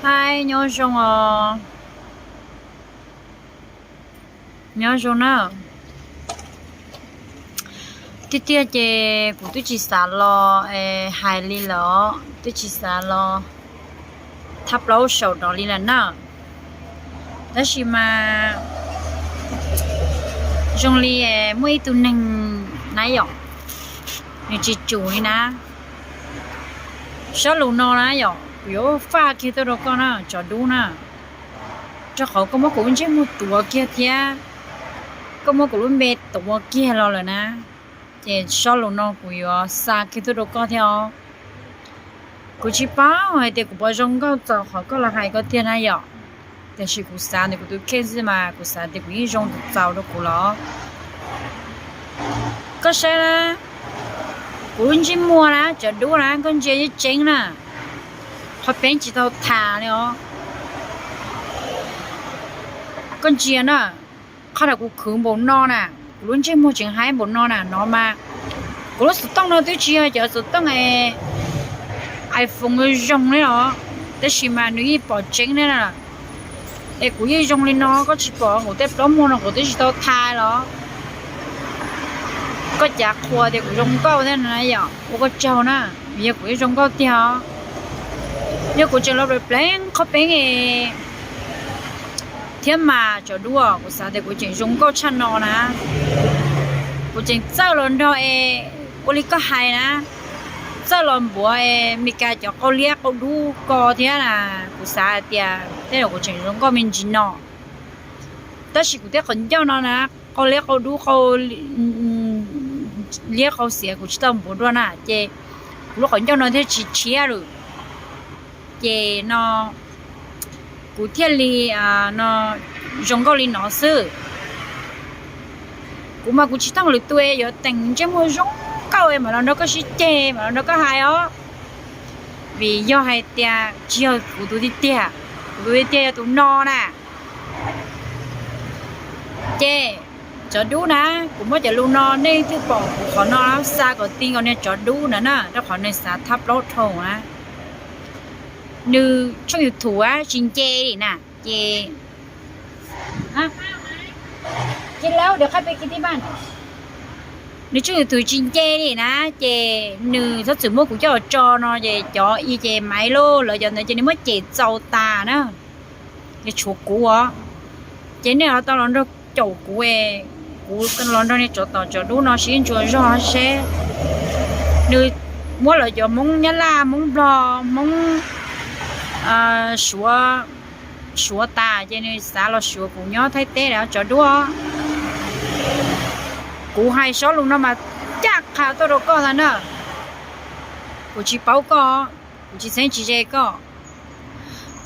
Hais nyob zoo os, nyob zoo na. Tiag tiag ces kuv twb tsis xav los hais li lawm, twb tsis xav los thab plaub saum no li lawm na. Tab sis mas zoo li muaj ib tug neeg na yom, nws tsis tsum li na. Sab lus no na yom, kuv yuav faj kiag tuaj rau koj na, tsov dub na, rau qhov koj muab kuv lub ntsej muag tuav kiag thiab koj muab kuv lub npe tuav kiag los lawm na. Ces sab lus no kuv yuav xa kiag tuaj rau koj thiab os. Kuv tsis paub hais tias kuv puas zoo nkauj txaus qhov koj los hais ko tiag na yom, tiam sis kuv xav ntawm kuv tus kheej xwb mas kuv xav tias kuv yeej zoo txaus rau kuv los. Koj saib na, kuv lub ntsej muag na, tsov dub na, koj ntsia yeej tseeb na, qhov peeb tsis tau tham li os. Koj ntsia na, qhov no kuv khwv npaum no na, kuv lub ntsej muag tseem haib npaum no na, no mas kuv lub xov tooj no twb tsis yog cov xov tooj iPhone zoo li os, tab sis mas nws yeej pom tseeb na. Es kuv yeej zoo li no, koj tsis pom kuv tej plaub muag no kuv twb tsis tau tha los? Koj cav qhuas tias kuv zoo nkauj thiab na yom, ua koj tsaug na, vim yog kuv yeej zoo nkauj tiag os. Yog kuv tseem los pleev qhov peeb thiab mas tsov dub, kuv xav tias kuv tseem zoo nkauj tshaj no na. Kuv tseem txawj los nrog es ua li koj hais na, txawj los npuav es Meskas cov qau liab qau dub ko thiab na. Kuv xav hais tias tej zaum kuv tseem zoo nkauj me ntsis no, tab sis kuv tej qhov ncauj no na, qau liab qau dub, qau liab qau xiav kuv tsis tau npuav dua na, ces kuv lub qhov ncauj no thiaj tsis tshiab lawm. Ces no kuv thiaj li no zoo nkauj li no xwb. Kuv mas kuv tsis thooj lwm tus yuav teem ntsej muag zoo nkauj mam los nrog koj sib ceg, mam los nrog koj hais os. Vim yog hais tias tsis yog kuv tus tiag tiag, kuv tus tiag tiag yog tus no na. Ces tsov dub na, kuv muab cov lus no nej twb pom kuv qhov no xa kom ti nkaus niag tsov dub ntawd na, rau qhov nws xav thab plaub dhau na. Nws tshooj YouTube tsis nce li na, ces nws tshooj YouTube tsis nce li na, ces nws txhob txwm muab kuv coj los tso no ces cov i ces maiv lauj, lawv cov ntawd ces nws muab cem txaus tas na. Ces tshuav kuv os, ces nej ho tau los nrog caum kuv, kuv los nrog niag tsov tom tsov dub no sib ntsuas zog seb. Nws muab lawv cov Hmoob Nyab Laj, Hmoob Nplog, Hmoob Suav, Suav tas ces nws xav los Suav kuv nyob Thaib teb lawm tsov dub. Kuv hais sob lus no mas caj qha tuaj rau koj ntag na. Kuv tsis paub koj, kuv tsis txheeb tsis ze koj,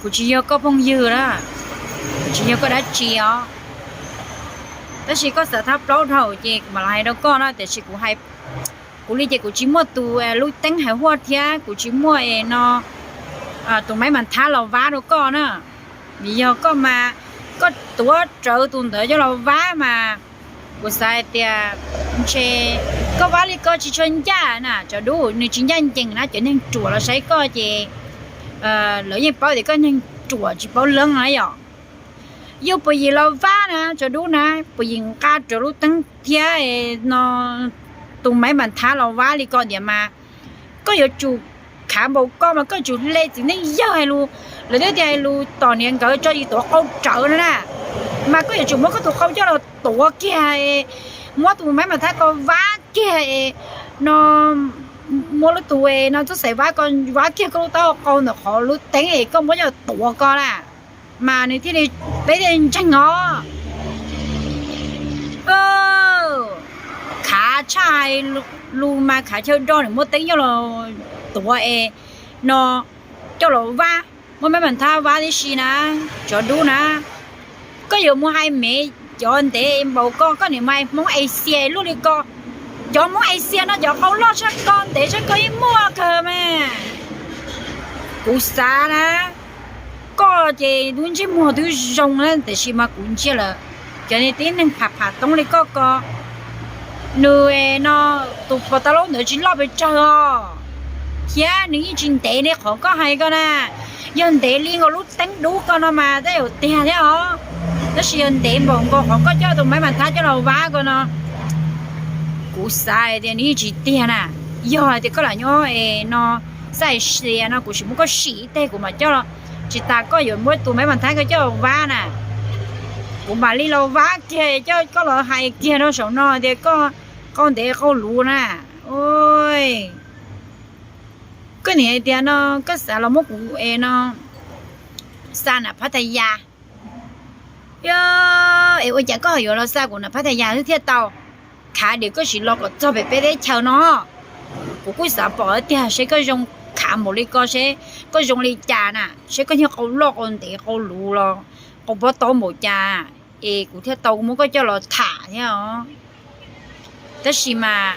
kuv tsis yog koj phooj ywg na, kuv tsis yog koj dab tsi os. Tab sis koj xav thab plaub dhau ces kuv mam los hais rau koj na, tiam sis kuv hais, kuv li ces kuv tsis muaj tus lub teeb hais huaj thiab kuv tsis muaj es no tus maiv mam thab los vab rau koj na. Vim yog koj mas, koj tuav rawv tus ntawd coj los vab mas kuv xav hais tias ntshe koj vab li ko tsis tshua ncaj na tsov dub, nws tsis ncaj ncees na, cov neeg ruam los saib koj ces lawv yeej paub tias koj neeg ruam tsis paub leeb na yom. Yog puas yim los vab na tsov dub na, puas yim nqa rawv lub teeb thiab no tus maiv mam thab los vab li ko tias mas koj yuav tsum khav npaum koj mas koj yuav tsum hle txiv neej yawg hais lus, lawv thiaj tias hais lus tom niam nkawd tso yim tuav qau rawv no na. Mas koj yuav tsum muab koj tus qau coj los tuav kiag, muab tus maiv mam thab ko vab kiag no, muab lub tus no txoj xaim vab ko, vab kiag koj lub taub hau qau ntawm qhov lub teeb es koj muab coj los tuav ko na, mas nws thiaj li, peb thiaj li ntseeg os. Khav tshaj hais lus mas khav chaw do nws muab teeb coj los tuav es no coj los vab, muab maiv mam thab vab tib si na, tsov dub na. Koj yuav mus hais mev cov ntev npaum ko, koj niam mus hais Hmoob Asia luaj li ko. Cov Hmoob Asia no cov qau loj tshaj ko ntev tshaj ko yeej muaj kawg mas. Kuv xav na, koj ces lub ntsej muag twb zoo na tiam sis mas kuv ntsia lawm cov tib neeg pham pham toob li koj ko, nws no tus pos tau laub ntawd tsis loj pes tsawg os, thiab nws yeej tsis ntev li qhov koj hais ko na. Yog ntev li nkaus lub teeb dub ko no mas tej zaum tiag thiab os. Tab sis yog ntev npaum nkaus qhov koj coj tus maiv mas thab coj los vab ko no, kuv xav hais tias nws yeej tsis tiag na. Yog hais tias koj lam nyob es no xav hais tias no kuv sim muab koj sim ib teg kuv mam coj los, tsis tas koj yuav muab tus maiv mas thab koj coj los vab na. Kuv mam li los vab kiag coj koj los hais kiag rau saum no tias koj qau ntev qau luv na. Koj niam hais tias no koj xav los muab kuv es no xa nam Phab Tha Yas. Yog es ua cas koj ho yuav los xa kuv nam Phab Tha Yas xwb thiaj tau? Khav diam koj sim los kom txog pem peb teb chaws no. Kuv kuj xav pom tiag seb koj zoo khav npaum li ko seb koj zoo li cas na, seb koj yog qau loj qau ntev qau luv los qau pob taub npaum cas es kuv thiaj tau muab koj coj los tham thiab os. Tab sis mas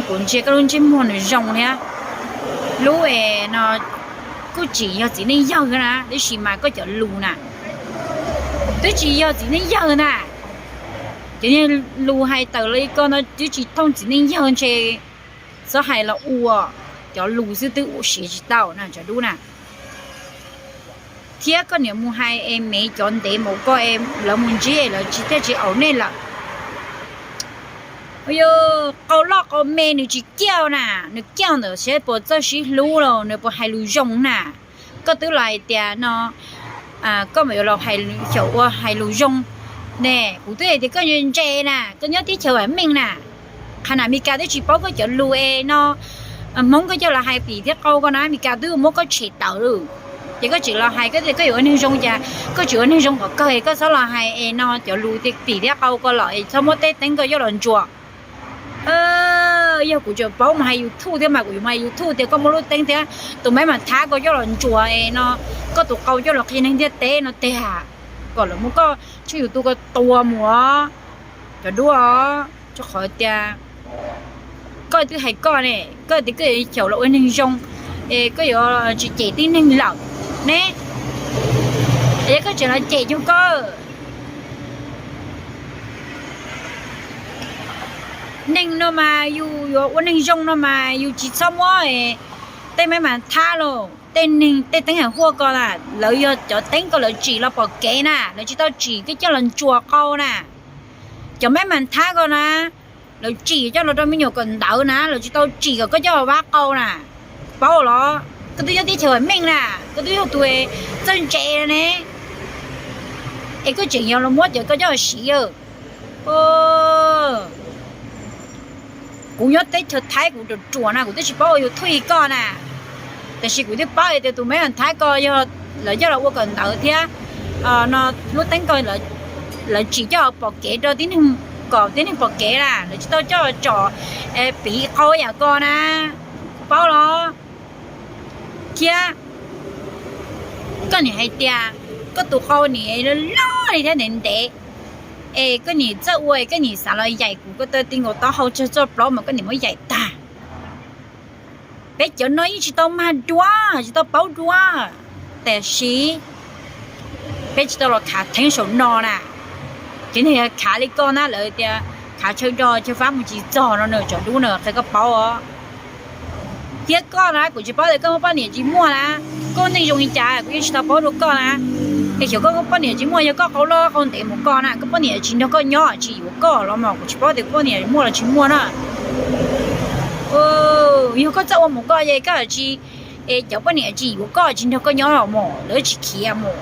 kuv ntsia koj lub ntsej muag nws zoo thiab. Lub es no kuj tsis yog txiv neej yawg na, tab sis mas koj cov lus na twb tsis yog txiv neej yawg na. Cov niag lus hais tawm los li ko no twb tsis thooj txiv neej yawg ntshe. Txhob hais los ua, cov lus xwb twb ua siav tsis tau na cov dub na. Thiab koj niam mus hais es mev cov ntev npaum ko es lawv mus ntsib es lawv tsis thiaj tsis aum nej lawm. Yog qau loj qau me nws tsis kiaj na, nws kiaj ntawm seb puas txawj sib hlub los nws puas hais lus zoo na. Koj twb los hais tias no koj mam yuav los hais xyaum ua hais lus zoo ne. Kuv twb hais tias koj ntse na, koj nyob teb chaws vam meej na. Qhov nam Mes Kas twb tsis paub koj cov lus es no Hmoob koj coj los hais pim thiab qau ko na, Mes Kas twb muab koj tshem tawm lawm. Ces koj tseem los hais koj tias koj yuav ua neeg zoo, cas koj tseem ua neeg zoo kom kawg es koj txhob los hais es no cov lus pim thiab qau ko lawm es txhob muab tej teeb ko coj los ntsuas. Yog kuv tseem paub mus hais YouTube thiab mas kuv yuav mus hais YouTube tias koj muab lub teeb thiab tus maiv mas thab ko coj los ntsuas es no koj tus qau coj los qhia neeg ntiaj teb no tiag, kom lawv muab koj tshooj YouTube ko tua mus os cov dub os. Rau qhov tias koj twb hais koj ne, koj tias koj yuav xyaum los ua neeg zoo es koj yuav tsis cem tib neeg lawm ne, es koj tseem los cem cuag koj. Neeg no mas yus yuav ua neeg zoo no mas yus tsis txhob muab tej maiv mas thab los tej neeg tej teeb hawm huaj ko na, lawv yog cov teeb ko lawv tsim los pom kev na, lawv tsis tau tsim koj coj los ntsuas qau na. Cov maiv mas thab ko na, lawv tsim coj los rau me nyuam kawm ntawv na, lawv tsis tau tsim kom koj coj los vab qau na. Paub los? Koj twb nyob teb chaws vam meej na, koj twb yog tus txawj ntse ne, es koj tseem yog los muab cov koj coj los siv. Kuv nyob teb chaws Thaib kuv ruam ruam na, kuv twb tsis paub ua YouTube li koj na. Tiam sis kuv twb paub hais tias tus maiv mas thab ko yog lawv coj los ua kawm ntawv thiab no lub teeb ko lawv tsim coj pom kev rau tib neeg, kom tib neeg pom kev na, lawv tsis tau coj tsom piv qau yam ko na. Kuv paub los? Thiab koj niam hais tias koj tus qau niam loj li thiab ntev ntev, es koj niam txawj ua es koj niam xav los yaim kuv ko taw ti nkaus taub hau tsawg txoj plaub mas koj niam muab yaim tag. Peb cov no yeej tsis tau mag dua, tsis tau paub dua, tiam sis peb tsis tau los khav theeb saum no na. Ces nws khav li koj na, lawv tias khav chaw do chaw fab mus tsis txog no na, cov dub na qhia koj paub os. Thiab koj na, kuv tsis paub tias koj muaj poj niam tsis muaj na, koj neej zoo li cas kuv yeej tsis tau paub rau koj na. Es xyov koj muaj poj niam tsis muaj, yog koj qau loj qau ntev mus koj na, koj poj niam tsis nrog koj nyob tsis yuav koj los mas kuv tsis paub tias koj poj niam muaj los tsis muaj na. Yog koj txawj ua mus koj ces koj tsis, es cov poj niam tsis yuav koj tsis nrog koj nyob los mas lawv tsis khiav mus.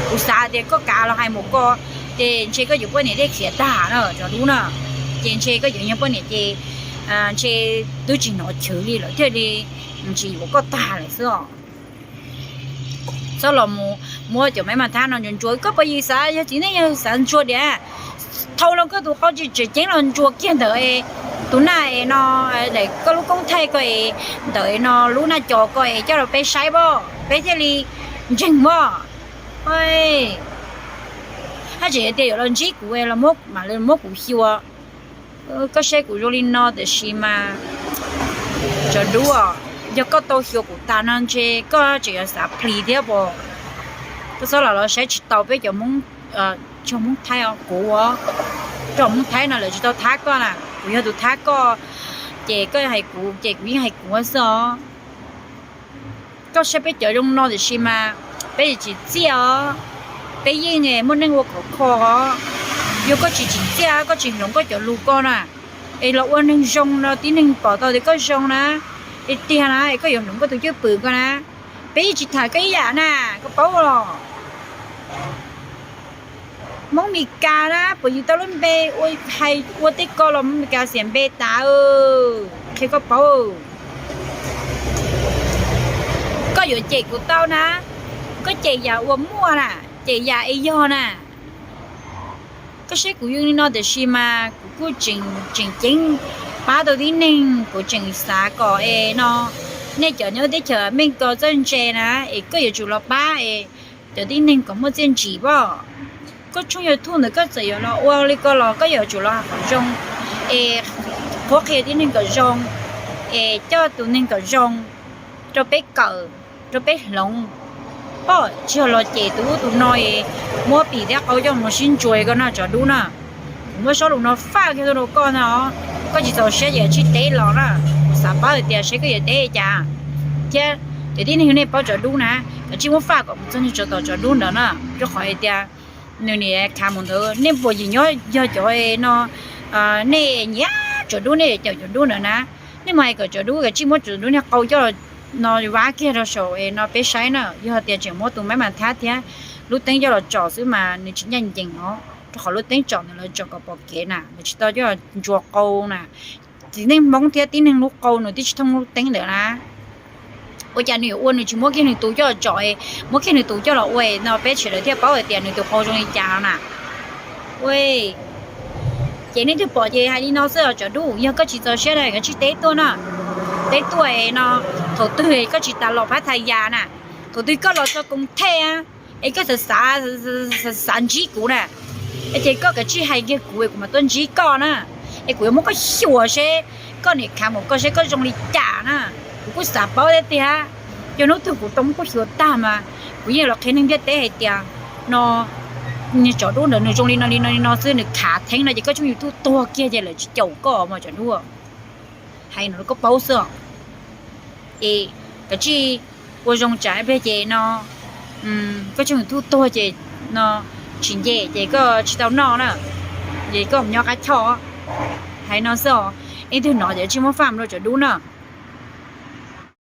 Kuv xav tias koj kav los hais mus koj, ces ntshe koj cov poj niam thiaj khiav tag na, cov dub na. Ces ntshe koj cov nyuag poj niam ces ntshe twb tsis hnov chwv li lawm thiaj li tsis yuav koj tag lawm xwb os. Txhob los mus muab cov maiv mas thab no ntsuas ntsuas, koj puas yig xav yog txiv neej yog xav ntsuas diam? Thau los koj tus qau tsis tseem ceeb los ntsuas kiag ntawm tus naj es no, koj lub koob thaij ko es ntawm no lub naj cos ko es coj los peb saib pab, peb thiaj li ntseeg pab. Haj tseem tias yuav los ntsib kuv los mam li muab kuv xyuas. Koj saib kuv zoo li no tiam sis mas, cov dub, yog koj tau xyuas kuv tas no ntshe koj tseem yuav xav plis thiab pab. Koj txhob los los saib tsis taus peb cov Hmoob, tsoom Hmoob Thaib os, kuv, tsoom Hmoob Thaib no lawv tsis tau thab koj na, kuv yog tus thab koj, ces koj hais kuv ces kuv yeej hais kuv xwb os. Koj saib peb cov zoo no tiam sis mas peb tsis txiaj os. Peb yeej muaj neej ua khov kho os. Yog koj tsis tsim txiaj, koj tsis hloov koj cov lus ko na, es los ua neeg zoo no tib neeg pom tau tias koj zoo na, es tiag na es koj yuav hloov koj tus cwj pwm ko na. Peb yeej tsis tham koj ib yam na, koj paub los? Hmoob Mes Kas na puas yus tau lub npe ua hais ua tej ko los Hmoob Mes Kas xiam npe tas. Qhia koj paub, koj yuav cem kuv tau na, koj cem yam uas muaj na, cem yam es yog na. Koj saib kuv yog li no tiam sis mas kuv kuj tseem tseem ceeb pab tau tib neeg, kuv tseem xav kom es no nej cov nyob teb chaws Amelikas txawj ntse na, es koj yuav tsum los pab es cov tib neeg kom muaj txiaj ntsig pom. Koj tshooj YouTube ntawd koj txawm yuav los ua li ko los koj yuav tsum los hais qhov zoo, es qhuab qhia tib neeg kom zoo, es coj tus neeg kom zoo rau peb kawm, rau peb hloov. Pom tsis yog los cem tus ub tus no es muab pim thiab qau coj mus sib ntsuas ko no tsov dub na. Kuv muab sob lus no faj kiag tuaj rau koj no, koj tsis txaus siab ces tsij teb los na. Kuv xav paub hais tias seb koj yuav teb li cas thiab. Ces tib neeg nej paub tsov dub na, kav tsij muab faj kom mus txog niag tsov tom tsov dub ntawd na, rau qhov hais tias nws niam khav mus ntawd. Nej puas yim nyob yog cov no, nej nyiam tsov dub, nej cem tsov dub ntawd na, nej mus hais kom tsov dub kav tsij muab tsov dub niag qau coj no vab kiag rau saum no peb saib na. Yog tias tseem muab tus maiv mas thab thiab lub teeb coj los tsom xwb mas nws tsis ncaj ncees os, rau qhov lub teeb tsom ntawd lawv tsom kom pom kev na, lawv tsis tau coj ntsuas qau na. Txiv neej Hmoob thiab tib neeg lub qau nws twb tsis thooj lub teeb ntawd na. Ua cas nws yuav ua nws tsis muab kiag nws tus coj los tsom, muab kiag nws tus coj los ua no peb sawv daws thiaj paub hais tias nws tus qau zoo li cas no na. Ces nej twb pom ces hais li no xwb os tsov dub, yog koj tsis txaus siab na koj tsij teb tuaj na. Teb tuaj no, thaum twg koj tsis tas los phab thas yas na, thaum twg koj los txog koos thej es koj xav xav ntsib kuv na, ces koj kav tsij hais kiag kuv es kuv mam tuaj ntsib koj na. Es kuv yuav muab koj xyuas seb koj niam khav mus koj seb koj zoo li cas na. Kuv kuj xav paub thiab tiag, yog hnub twg kuv tau muab koj xyuas tag mas kuv yeej los qhia neeg ntiaj teb hais tias no niag tsov dub ntawd nws zoo li no li no li no xwb, nws khav theeb no ces koj tshooj YouTube tuag kiag ces lawv tsis caum koj mas tsov dub. Hais no rau koj paub xwb os. Es kav tsij ua zoo tsam ib pliag ces no koj tshooj YouTube tuag ces no tsis nce ces koj tsis tau noj na, ces koj mus nyob qab choj. Hais no xwb os, leej twg hnov ces tsij muab faj mus rau tsov dub na.